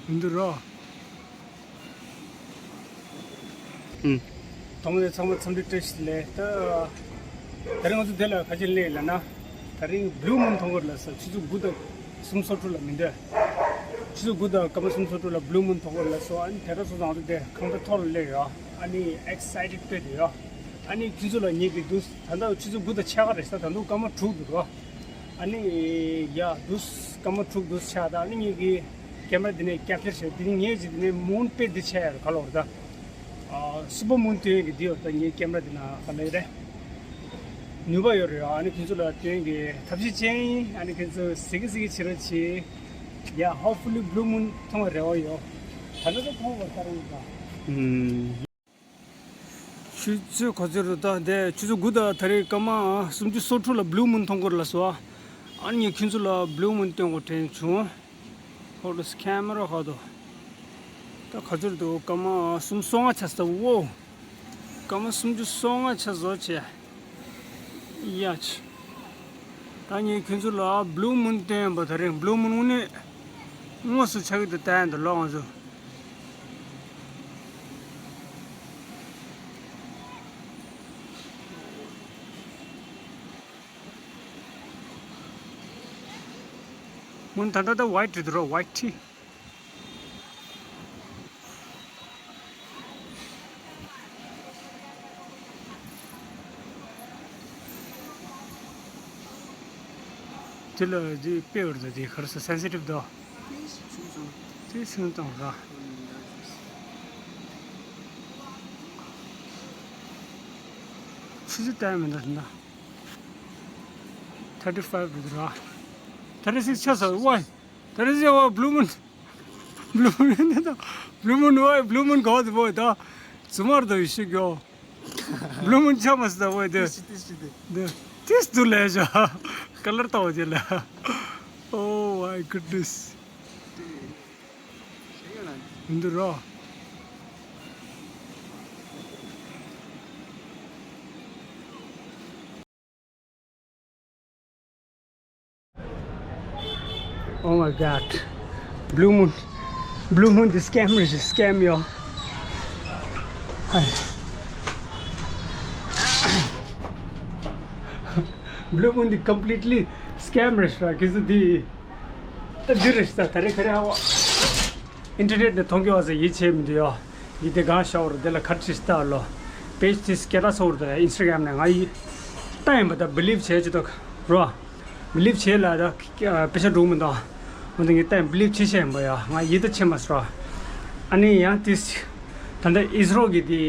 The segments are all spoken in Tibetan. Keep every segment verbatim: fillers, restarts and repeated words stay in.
འདི་རོ། ཨུམ། ཐོག་མར་ཚང་མ་འཚམས་འདྲི་བཀྲ་ཤིས་བདེ་ལེགས། ད་ད་རིང་ང་ཚོ་འདི་ལ་ག་ཅི་སླེབས་ལབ་ན། ད་རིང་Blue Moon མཐོང་གི་ཡོད་ལབ་སོང་། ཆུ་ཚོད་དགུ་དང་སུམ་ཅུ་སོ་དྲུག་ལ་མི་འདོད། ཆུ་ཚོད་དགུ་དང་སྐར་མ་སུམ་ཅུ་སོ་དྲུག་ལ་Blue Moon མཐོང་གི་ཡོད་ལབ་སོང་། ཨ་ནི་དེ་འདྲ་སོང་ཙང་ང་ཚོ་འདི་ཁང་པའི་ཐོག་ལ་སླེབས་ཡོད། ཨ་ནི་excited དཔེ་འདུག་ཡ། ཨ་ནི་ཁྱེད་ཚོ་ལ་ངེད་ཀྱིས་འདུག་ད་ལྟ་ཆུ་ཚོད་དགུ་དང་ཕྱེད་ཀ་རེད་ཤག་ད་དུང་སྐར་མ་དྲུག་འདུག་རོ། ཨ་ནི་ཡ་འདུག་སྐར་མ་དྲུག་འདུག་ཆགས། ད་ཨ་ནི་ངེད་ཀྱིས་ཀེམ་ར་འདི་ནས་capture བྱས། འདི་ནི་ངས་ཅིག་འདི་ནས་moon དཔེ་འདི་ཆགས་ཡ་རེད། ག་ལོར་ད། ཨ། super moon སྟོན་གྱི་འདི་ཡོད། ད་ངའི་ཀེམ་ར་འདི་ན་ག་ལེ་རེད། ནུས་པ་ཡོད་རེད། ཨ་ནི་ཁྱེད་ཚོ་ལ་སྟོན་གྱི་ཐབས་ཤེས་བྱས་ཡིན། ཨ་ནི་ཁྱེད་ཚོ་གཟིགས་གི་གཟིགས་གི་བྱེད་རོགས་བྱེད། ཡ་hopefully Blue Moon མཐོང་བའི་རེ་བ་ཡོད། ད་ལྟ་ད་མཐོང་བ་ལྟར་ཡིན་ད། ཨུམ། ཆུ་ཚོད་ག་ཚོད་རེད་ད། འདི་ཆུ་ཚོད་དགུ་དང་ད་རེས་སྐར་མ་སུམ་ཅུ་སོ་དྲུག་ལ་Blue Moon མཐོང་གི་ཡོད་ལབ་སོང་། ཨ་ནི་ངས་ཁྱེད་ཚོ་ལ་Blue Moon སྟོན་དགོས་དྲན་བྱུང་། ཧོ་ལོ་སི་ཁེ་མ་ར་ཧ་དོ། ད་ག་ཚོད་འདུག་སྐར་མ་སུམ་ཅུ་སོ་ལྔ་ཆགས་སོང་། ཝོ། སྐར་མ་སུམ་ཅུ་སོ་ལྔ་ཆགས་བཟོ་བྱས། ཡ་ཆི། ད་ངས་ཁྱེད་ཚོ་ལ་Blue Moon སྟོན་པ། ད་རིང་Blue Moon དངོས་གནས་དངོས་སུ་ཆགས་ཀྱི་འདུག་ལྟ་ཡ་འདུག་ལོ། ང་ཚོ། Moon ད་ལྟ་ད་white རེད་རོ། white tea། དེ་ལ་དེ་དཔེ་བར་དུ་དེ་གར་སོ་sensitive དོ། དེ་སུན་བཏང་ར། ཆུ་ཚོད་ལྟ་ཡ་མི་འདུག་ཟིན་ན། thirty five རེད་ར། thirty six ཆགས་སོང་། ཝའི། thirty six ཝ། Blue Moon Blue Moon ནི་ད། Blue Moon ཝའི། Blue Moon གོ་དེ་བོ་ད། ཙུ་མར་དོ་ཡི་ཤི་གོ། Blue Moon ཆ་མ་སི་ད་བོ་དེ། ཏིས་ཏིས་ཏིས། དེ་ཏིས་དུ་ལས་བྱ། ཀ་ལར་ལྟ་བ་དེ་ལ། Oh my goodness. འདི་རོ། Oh my God. Blue Moon. Blue Moon འདི་scam རེད། scam ཡོད། ཧའི། Blue Moon འདི་completely scam རེད་ཤག་ཁྱེད་ཚོ་འདི། ད་འདི་རེད་ཤག་ད་རེས་ག་རེ་ཨ་བ། internet ནས་མཐོང་གི་བ་ཟེར་ཡིད་ཆེས་མི་འདུག་ཡོ། ཡིད་དེ་གང་ཤོར་རོ། དེ་ལ་ཁ་ཁྲིད་ལྟ་ལོ། page དེ་སྐད་ལ་སོར་དེ་Instagram ནས་ང་ཡིད་ལྟ་ཡིན་པ་ད་believe བྱས་ཅི་ཏོག་རོ། believe བྱས་ལ་ད་པེ་ཤ་འགྲོ་མི་འདུག་འོན་ཏེ་ངས་ལྟ་ཡིན། believe བྱེད་ཤེས་ཡིན་པ་ཡ། ང་ཡིད་ད་ཆེ་མ་སོ། ཨ་ནི་ཡང་དེ་ད་ལྟ་ཨིས་རོ་གི་དེ་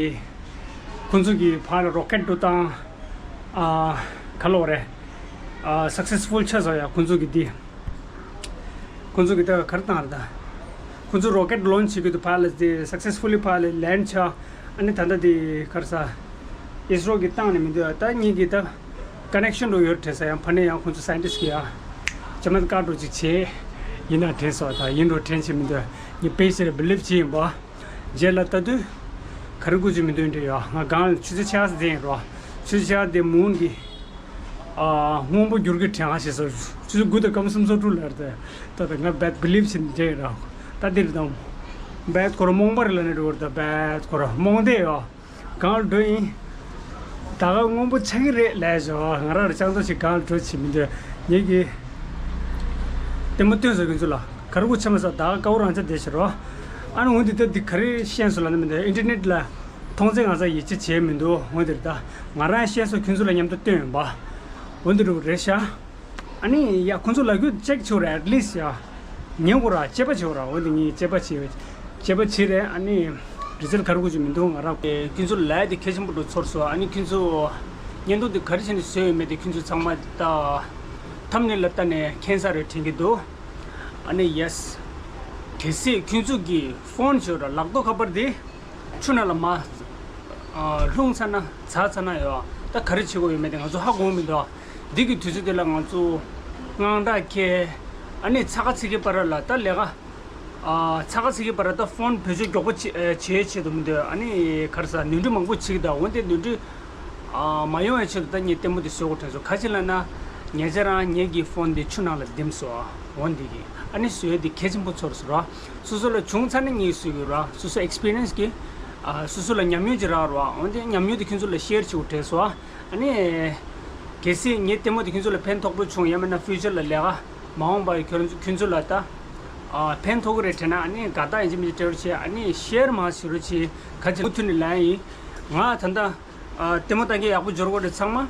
ཁོང་ཚོ་གི་ཕར་ལ་rocket འགྲོ་སྟངས་ཨ་ག་ལོ་རེད། ཨ་successful ཆགས་སོང་ཡ། ཁོང་ཚོ་གི་དེ། ཁོང་ཚོ་གི་ད་ག་རེ་བཏང་རེད་ད། ཁོང་ཚོ་rocket launch བྱེད་ཀྱི་འདུག་ཕར་ལ་དེ་successfully ཕར་ལ་land ཆགས། ཨ་ནི་ད་ལྟ་དེ་ག་རེ་ཟ། ཨིས་རོ་གི་བཏང་ནས་མི་འདུག་ད་ངེད་ཀྱི་ད་connection འགྲོ་ཡོད་དྲན་སོང་ཡ། ཕ་ནས་ཡང་ཁོང་ཚོ་scientist གི་ཡ་ཇ་མ་ཀ་འགྲོ་ཅིག་བྱས་ཡིན་ན་དྲན་སོང་། ད་ཡིན་འགྲོ་དྲན་བྱེད་མི་འདུག་ངས་དཔེ་ཆ་ལ་believe བྱེད་ཡིན་པ། རྗེས་ལ་ལྟ་དུས་ག་རེ་དགོས་ཀྱི་མི་འདུག་འདྲ་ཡོད། ང་གང་ཆུ་ཚོད་ཕྱེད་ཀ་ཙམ་ཡིན་རོ། ཆུ་ཚོད་ཕྱེད་ཀ་དེ་མུན་གྱི་ཨ་སྔོན་པོ་འགྱུར་གྱི་དྲན་ཤེས་སོ། ཆུ་ཚོད་དགུ་དང་སྐར་མ་སུམ་ཅུ་སོ་དྲུག་ལ་རེད། ད་ད་ང་bad believe བྱེད་འདྲ་རོ། ད་འདིར་དང་bad ཁོ་ར་རྨོངས་པ་རེད་ལ་ནི་འགྲོ་བར་ད་bad ཁོ་ར་རྨོངས་དེ་ཡོད། གང་ལ་འགྲོ་ཡིན། ད་ག་སྔོན་པོ་ཆགས་ཀྱི་རེད་ལས་བྱ་བ། ང་རང་རང་ཅང་ཏོ་ཞིག་གང་ལ་འགྲོ་བྱེད་མི་འདོད། ངེད་ཀྱི་ལྟད་མོ་སྟོན་ཟེར་ཁྱོད་ཚོ་ལ་ག་རེ་གོ་ཆ་མ་ས་ད་ག་ཀའུ་རང་ཅག་བསྡད་ཤི་རོ། ཨ་ནི་འོན་ཏེ་ད་འདི་ག་རེ་ཤེས་སོ་ལ་ནི་མི་འདོད། internet ལ་མཐོང་ཚེ་ང་ཚ་ཡིད་ཆེས་བྱས་མི་འདུག་འོན་ཏེ་ད་ང་རང་ཤེས་སོ་ཁྱོད་ཚོ་ལ་མཉམ་དུ་སྟོན་ཡོང་པ། འོན་ཏེ་རུ་རེད་ཤག་ཨ་ནི་ཡ་ཁོང་ཚོ་ལ་རྒྱུ་check བྱེད་ར་at least ཡ། ཉན་དགོས་ར་དཔྱད་པ་བྱེད་ར། འོན་ཏེ་ངས་དཔྱད་པ་བྱེད། དཔྱད་པ་བྱེད་རེད། ཨ་ནི་result ག་རེ་དགོས་ཀྱི་མི་འདུག་ང་རང་ཁྱོད་ཚོ་ལ་དེ་གལ་ཆེན་པོ་འགྲོ་ཚོར་སོང་། ཨ་ནི་ཁྱོད་ཚོ་བརྙན་ཐུང་དེ་ག་རེ་བྱས་ནས་བཟོས་ཡོད་མེད་དེ་ཁྱོད་ཚོ་ཚང་མ་ད་thumbnail ལ་ལྟ་ནས་མཁྱེན་ས་རེད་དྲན་གྱི་འདུག་ཨ་ནི་yes གལ་སྲིད་ཁྱོད་ཚོ་གི་phone བྱེད་ར་ལག་ཐོག་ཁ་པར་དེ་ཆུ་ནང་ལ་མ་ལྷུང་ཚར་ན་ཚར་ཚར་ན་ཡོད། ད་ག་རེ་བྱེད་དགོས་ཡོད་མེད་དེ་ང་ཚོ་ཧ་གོ་མི་འདུག་འདི་གི་དུས་ཚོད་དེ་ལ་ང་ཚོ་དངངས་སྐྲག་སྐྱེ། ཨ་ནི་ཚ་ཁ་ཚིག་གི་བར་ལ་ད་ལས་ཀ་ཨ་ཚ་ཁ་ཚིག་གི་བར་ལ་ད་ཕོན་བེད་སྤྱོད་མགྱོགས་པོ་བྱེད་བྱེད་བྱེད་དུ་མི་འདོད། ཨ་ནི་ག་རེ་ཟ་ནོར་འཁྲུལ་མང་པོ་བྱེད་ཀྱི་འདུག་འོན་ཏེ་ནོར་འཁྲུལ་ཨ་མ་ཡོང་བའི་ཆེད་དུ་ད་ངས་ལྟད་མོ་དེ་བཟོ་དགོས་དྲན་སོང་། ག་ཅི་ལབ་ན་ཉེ་ཆར་རང་ངེད་ཀྱི་ཕོན་དེ་ཆུ་ནང་ལ་ལྡེམ་སོང་། འོ་འདི་གི་ ཨ་ནི་བཟོས་དེ་གལ་ཆེན་པོ་ཚོར་སོང་ར། སོ་སོ་ལ་བྱུང་ཚར་ན་ངས་བཟོས་ཡོད་ར། སོ་སོ་ཨེགས་པི་རི་ཡན་སི་གི་ཨ་སོ་སོ་ལ་ཉམས་མྱོང་ཅིག་རག་ར། འོན་ཏེ་ཉམས་མྱོང་དེ་ཁྱོད་ཚོ་ལ་ཤེར་བྱེད་དགོས་དྲན་སོང་། ཨ་ནི་གལ་སྲིད་ངའི་ལྟད་མོ་དེ་ཁྱོད་ཚོ་ལ་ཕན་ཐོགས་པོ་བྱུང་ཡང་མིན་ན་ཕིའུ་ཅར་ལ་ལས་ཀ་མ་འོངས་པར་ཁྱོད་ཚོ་ཁྱོད་ཚོ་ལ་ད་ཨ་ཕན་ཐོགས་ཀྱི་རེད་དྲན་ན། ཨ་ནི་དགའ་རྟགས་ཡིན་གཅིག་མིན་གཅིག་སྤྲད་རོགས་བྱེད། ཨ་ནི་ཤེར་མང་བྱེད་རོགས་བྱེད། ག་ཅི་མུ་མཐུད་ནས་ལན་ཡིན། ང་ད་ལྟ་ཨ་ལྟད་མོ་ལྟ་མཁན་ཡག་པོ་འབྱོར་གོ་རེད། ཚང་མ་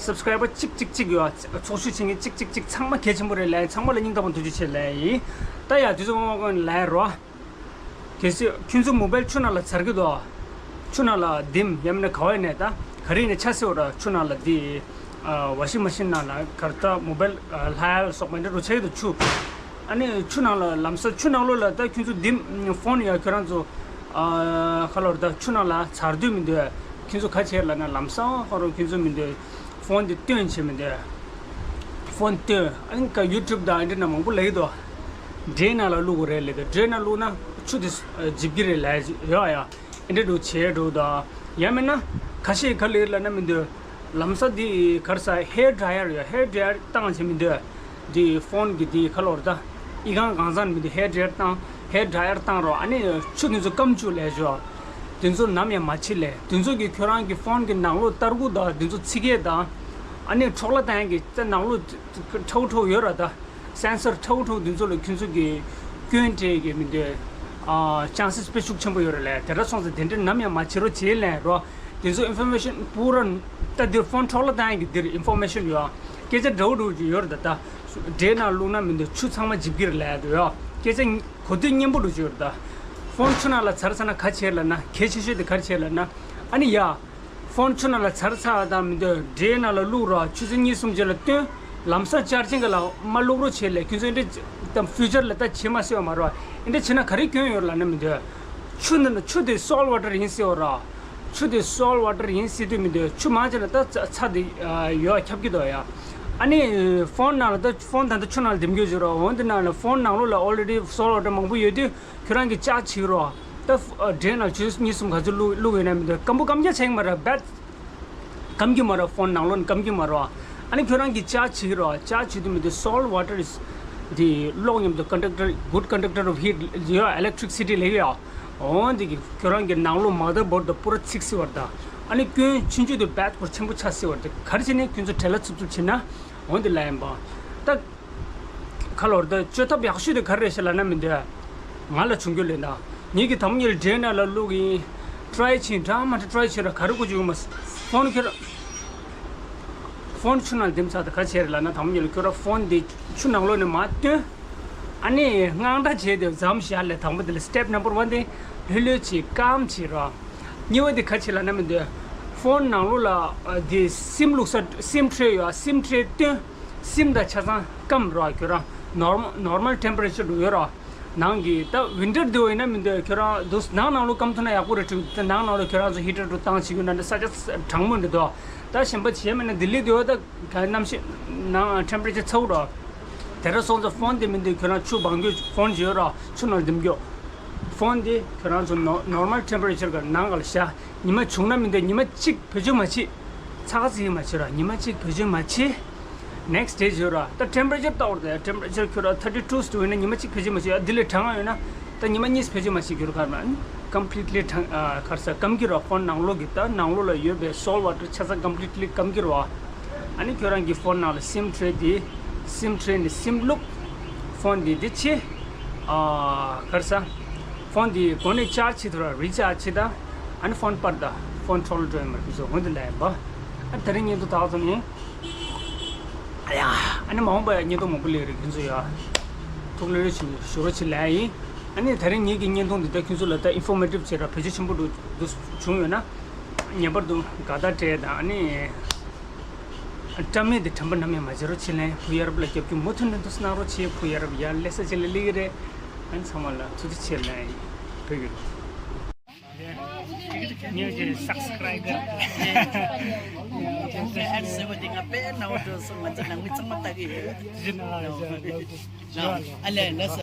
སབ་སི་ཀ་རའི་བར་གཅིག་གཅིག་གཅིག་ཡོད། ཚོགས་ཞུགས་བྱེད་མཁན་གཅིག་གཅིག་གཅིག་ཚང་མ་གལ་ཆེན་པོ་རེད་ལ། ཚང་མ་ལ་སྙིང་ཐག་པ་ཐུགས་རྗེ་ཆེ་ལ་ཡིན། ད་ཡ་དུས་ཚོད་མང་པོ་ལ་རོ། གལ་སྲིད་ཁྱོད་ཚོ་མོ་བེལ་ཆུ་ནང་ལ་ཚར་གི་འདུག་ཆུ་ནང་ལ་ལྡིམ་ཡང་མིན་ན་ག་བ་ནས་ད་ག་རེ་ནས་ཆ་སེ་བ་ར། ཆུ་ནང་ལ་འདི་ཨ་ཝ་ཤིང་མ་ཤིན་ནང་ལ་གར་ད་མོ་བེལ་ཨ་ལྷ་ཡ་ལ་སོགས་པ་འདྲ་རུ་ཆ་གི་འདུག་ཆུ། ཨ་ནི་ཆུ་ནང་ལ་ལམ་སང་ཆུ་ནང་ལོགས་ལ་ད་ཁྱོད་ཚོ་འདི་ཕོན་ཡ་ཁྱོད་རང་ཚོ་ཨ་ཁ་ལོར་ད་ཆུ་ནང་ལ་ཚར་དུས་མི་འདུག་ཁྱོད་ཚོ་ག་བྱེད་ལབ་ན་ལམ་སང་ཁ་ལོར་ཁྱོད་ཚོ་མི་འདུག་ཕོན་འདི་སྟོན་བྱེད་མི་འདུག་ཕོན་སྟོན། ཨ་ནི་ཀ་ཡུ་ཊུབ་དང་ཨ་འདྲ་ན་མང་པོ་ལབ་ཀྱི་འདུག་ཌེ་རེན་ནང་ལ་བླུག་དགོས་རེད་ལབ་ཀྱི་འདུག་ཌེ་རེན་ནང་བླུག་ན་ཆུ་དེ་འཇིབ་ཀྱི་རེད་ལབ་ཡོད་ཡ། ཨེ་འདྲ་འདྲ་བྱས་འགྲོ་དང་། ཡང་མིན་ན་ཁ་ཤས་ག་ལེར་ལབ་ན་མི་འདུག་ལམ་སང་འདི་གར་ས་ཧེར་ཌ་རའི་ཡར་ཡོད། ཧེར་ཌ་རའི་ཡར་བཏང་བྱས་མི་འདུག་འདི་ཕོན་གྱི་འདི་ཁ་ལོར་ད་ཨི་ཁང་གང་ཚང་མི་འདུག་ཧེར་ཌ་རའི་ཡར་བཏང་། ཧེར་ཌ་རའི་ཡར་བཏང་རོགས། ཨ་ནི་ཆུ་འདི་ཚོ་སྐམ་བཅུག་ལས་ཞོག་འདི་ཚོ་ནམ་ཡང་མ་བྱེད་ལས། འདི་ཚོ་གི་ཁྱོད་རང་གི་ཕོན་གྱི་ནང་ལོགས་ལྟར་སྒུག་དང་འདི་ཚོ་ཚིག་སྐད་དང་། ཨ་ནི་འཕྲོ་བརླག་བཏང་ཡག་གི་ནང་ལོགས་ཁྲའུ་ཁྲའུ་ཡོད་ར་ད། སེན་སར་ཁྲའུ་ཁྲའུ་འདི་ཚོ་ལ་ཁྱོད་ཚོ་གི་སྐྱོན་སྤྲད་ཀྱི་མི་འདུག་ཨ་ཅན་སེས་དཔེ་ཤུགས་ཆེན་པོ་ཡོད་རེད་ལས། དེ་འདྲ་སོང་ཙང་དེ་འདྲ་ནམ་ཡང་མ་བྱེད་རོགས་བྱེད་ལས་རོགས། དེ་ཚོ་ཨིན་ཕོར་མེ་ཤན་པུ་ར་ད་འདིར་ཕོན་འཕྲོ་བརླག་བཏང་ཡག་གི་འདིར་ཨིན་ཕོར་མེ་ཤན་ཡོད། སྐད་ཆ་འདྲ་བོ་འདྲ་བོ་ཅིག་ཡོད་རེད་ད། ད་ཌེ་རེན་ནང་བླུགས་ན་མི་འདུག་ཆུ་ཚང་མ་འཇིབ་ཀྱི་རེད་ལས་འདུག་ཡོད། སྐད་ཆ་གོ་དུས་སྙན་པོ་འདྲ་བོ་ཅིག་ཡོད་རེད་ད། ཕོན་ཆུ་ནང་ལ་ཚར་ཚར་ན་ག་བྱེད་ལབ་ན། གལ་ཆེ་ཤོས་དེ་ག་རེ་བྱེད་ལབ་ན། ཨ་ནི་ཡ། ཕོན་ཆུ་ནང་ལ་ཚར་ཚར་དང་མི་འདོད་ཌེ་རེན་ནང་ལ་བླུགས་རོགས། ཆུ་ཚོད་གཉིས་གསུམ་རྗེས་ལ་བཏོན། ལམ་སང་ཆར་ཅན་ག་ལ་མ་བླུགས་རོགས་བྱེད་ལས། ཁྱོད་ཚོ་འདི་འདྲ་ཕིའུ་ཅར་ལ་ད་བྱེད་མ་སྲིད་པ་མ་རོགས། འདི་འདྲ་བྱེད་ན་ག་རེ་སྐྱོན་ཡོད་ལབ་ན་མི་འདོད། ཆུ་ནང་ཆུ་དེ་སོལ་ཝ་ཊར་ཡིན་ཟེར་བ་རོགས། ཆུ་དེ་སོལ་ཝ་ཊར་ཡིན་ཟེར་དུས་མི་འདོད། ཆུ་མང་ཆེ་ལ་ད་ཚ་ཚ་དེ་ཡོད་ཁྱབ་ཀྱི་འདུག་ཡ། ཨ་ནི་ཕོན་ནང་ལ་ད་ཕོན་ད་ལྟ་ཆུ་ནང་ལ་འདེམས་རྒྱུ་བྱེད་རོགས། འོན་ཏེ་ནང་ལ་ཕོན་ནང་ལོགས་ལ་ཨོ་རེ་ཌི་སོལ་ཝ་ཊར་མང་པོ་ཡོད་དུས། ཁྱོད་རང་གིས་ལྕགས་བྱེད་རོགས། ད་ཌེ་རེན་ནང་ཆུ་ཚོད་གཉིས་གསུམ་ག་ཚོད་བླུགས་བླུགས་ཡོད་ན་མི་འདོད། སྐམ་པོ་སྐམ་རྒྱག་བྱེད་ཀྱི་མ་རེད། བད་སྐམ་གྱི་མ་རེད། ཕོན་ནང་ལོགས་ནས་སྐམ་གྱི་མ་རེད། ཨ་ནི་ཁྱོད་རང་གིས་ལྕགས་བྱེད་རོགས། ལྕགས་བྱེད་དུས་མི་འདོད། Salt water is the གློག་མཉམ་དུ་conductor, good conductor of heat, your electricity ལབ་ཡོད། འོ་འདི་གིས་ཁྱོད་རང་གི་ནང་ལོགས་མ་དར་བོར་ཌི་པུ་ར་ཚིག་སྲིད་པ་རེད་ད། ཨ་ནི་སྐྱོན་ཆུང་ཆུང་དེ་བད་སྐོར་ཆེན་པོ་ཆགས་སྲིད་པ་རེད་ད། ག་རེ་བྱས་ནས་ཁྱོད་ཚོ་བྲེལ་བ་འཚུབ་འཚུབ་བྱེད་ན་འོ་འདི་ལ་ཡིན་པ་ད། ཁ་ལོར་ད་བཅོས་ཐབས་ཡག་ཤོས་དེ་ག་རེ་རེད་ཤག་ལབ་ན་མི་འདོད། ང་ལ་བྱུང་རྒྱུ་ལས་ད། ངེད་ཀྱི་དང་པོ་ཉིད་ལ་ཌེ་རེན་ནང་ལ་བླུགས་ཡིན། ཊི་རའི་བྱས་འདྲ་མ་འདྲ་ཊི་རའི་བྱས་ར་ག་རེ་གོ་རྒྱུ་ཡོད་མ། ཕོན་ཁྱོད་ར་ཕོན་ཆུ་ནང་འདེམས་ཚར་ད་ག་བྱས་རེད་ལབ་ན། དང་པོ་ཉིད་ལ་ཁྱོད་ར་ཕོན་འདི་ཆུ་ནང་ལོགས་ནས་མར་བཏོན། ཨ་ནི་དངངས་སྐྲག་བྱས་ཏེ་འཛམ་བཞག་ལས། དང་པོ་དེ་ལ་སི་ཊེབ་ནམ་བར་ཝན་དེ་ལྷོད་ལྷོད་བྱས་སྐམ་བྱས་ར། གཉིས་པ་དེ་ག་བྱས་ལབ་ན་མི་འདོད། ཕོན་ནང་ལོགས་ལ་ཨ་དེ་སིམ་བླུགས་ས་སིམ་ཊི་རེ་ཡོད། སིམ་ཊི་རེ་བཏོན། སིམ་དང་ཆ་ཚང་སྐམ་རོགས། ཁྱོད་རང་ནོར་མལ་ནོར་མལ་ཊེམ་པ་རེ་ཅར་འགྲོ་ཡོད་རོགས། ནང་གི་ད་ཝིན་ཊར་དེ་བ་ཡིན་ན་མི་འདོད། ཁྱོད་རང་དུ་ནང་ནང་ལོགས་སྐམ་ཐུབ་ན་ཡག་པོ་རེད་དྲན། ད་ནང་ནང་ལོགས་ཁྱོད་རང་ཚོ་ཧི་ཊར་དུ་བཏང་བྱེད་ཀྱི་ན་འདི་ས་ཆ་གྲང་མོ་འདི་དོ། ད་གཞན་པ་བྱས་མེད་ན་ལྡི་ལི་དེ་བ་ད་ག་གནམ་གཤིས་ནང་ཊེམ་པ་རེ་ཅར་ཚ་བོ་རོགས། དེ་འདྲ་སོང་ཙང་ཕོན་དེ་མི་འདོད། ཁྱོད་རང་ཆུ་སྦང་རྒྱུ་ཕོན་བྱེད་ཡོད་རོགས། ཆུ་ནང་འདེམས་རྒྱུ། ཕོན་དེ་ཁྱོད་རང་ཚོ་ནོ་ནོར་མལ་ཊེམ་པ་རེ་ཅར་གི་ནང་ག་ལ་བཞག་ཉི་མ་བྱུང་ན་མི་འདོད། ཉི་མ་གཅིག་བེད་སྤྱོད་མ་བྱེད། ཚ་ག་ཚིག་མ་བྱེད་ར། ཉི་མ་གཅིག་བེད་སྤྱོད་མ་བྱེད། ནེག་སི་ཊི་ཌེ་བྱེད་ར། ད་ཊེམ་པ་རེ་ཅར་ལྟ་བར་ད་ཡ། ཊེམ་པ་རེ་ཅར་ཁྱོད་ར་ཐར་ཊི་ཊུ་ཌི་ཡོད་ན་ཉི་མ་གཅིག་བེད་སྤྱོད་མ་བྱེད། ཡ་འདི་ལས་གྲང་བ་ཡོད་ན་ད་ཉི་མ་གཉིས་བེད་སྤྱོད་མ་བྱེད། ཁྱོད་ར་ག་ར་ཀམ་པི་ལི་ཊི་ལི་གྲང་ཨ་ག་རེ་ཟེར་སྐམ་གྱི་ར། ཕོན་ནང་ལོགས་ཀྱི་ད་ནང་ལོགས་ལ་ཡོད་པའི་སོལ་ཝ་ཊར་ཆ་ཚང་ཀམ་པི་ལི་ཊི་ལི་སྐམ་གྱི་ར། ཨ་ནི་ཁྱོད་རང་གི་ཕོན་ནང་ལ་སིམ་ཊི་རེ་དེ་སིམ་ཊི་རེ་ནས་སིམ་བླུགས། ཕོན་འདི་འདི་ཕྱི། ཨ་ག་རེ་ཟ། ཕོན་འདི་གོང་ནས་ཅར་ཇི་བྱེད་ཐུབ་ར། རི་ཅར་ཇི་བྱེད་ད། ཨ་ནི་ཕོན་སྤར་ད། ཕོན་འཕྲོ་བརླག་འགྲོ་ཡ་མ་རེད། ཁྱོད་ཚོ་འོན་ཏེ་ལབ་ཡིན་པ། ཨ་དེ་རིང་བརྙན་ཐུང་དག་ཙམ་ཡིན། ཨ་ཡ། ཨ་ནི་མ་འོངས་པ་ཡ་བརྙན་ཐུང་མང་པོ་སླེབས་རེད། ཁྱོད་ཚོ་ཡ་ཐུགས་ལོས་རེ་བྱེད་ཞུ་རོགས་བྱེད་ལབ་ཡིན། ཨ་ནི་དེ་རིང་ངེད་ཀྱི་བརྙན་ཐུང་འདི་ད་ཁྱོད་ཚོ་ལ་ད་ཨིན་ཕོར་མེ་ཊིབ་བྱེད་ར་བེད་སྤྱོད་ཆེན་པོ་འགྲོ་འདུག་བྱུང་ཡོད་ན། ངེས་པར་དུ་དགའ་རྟགས་སྤྲད་དང་། ཨ་ནི། བཀྲམ་མེད་དེ་དྲན་པ་ནམ་ཡང་མ་བརྗེད་རོགས་བྱེད་ལན། བུ་ཡ་རབས་ལ་རྒྱབ་སྐྱོར་མུ་མཐུད་ནས་འདུག་གནང་རོགས་བྱེད། བུ་ཡ་རབས་ཡར་སླེབས་ས་ཅིག་ལ་སླེབས་ཀྱི་རེད། ཨ་ནི་ཚང་མ་ལ་ཐུགས་རྗེ་ཆེ་ལན་ཡིན། བོད་ཡུལ། ཉེ་ཞའི་སབ་སི་ཀ་རའིབ་ཀྱི་ཨ་ཟེར་བ་དེ་ང་དཔེ་ནང་འགྲོ་སོང་། ང་ཚོ་ནང་མི་ཚང་མ་ལྟ་གི་ཡོད། ཨ་ལས་ལགས་སོ།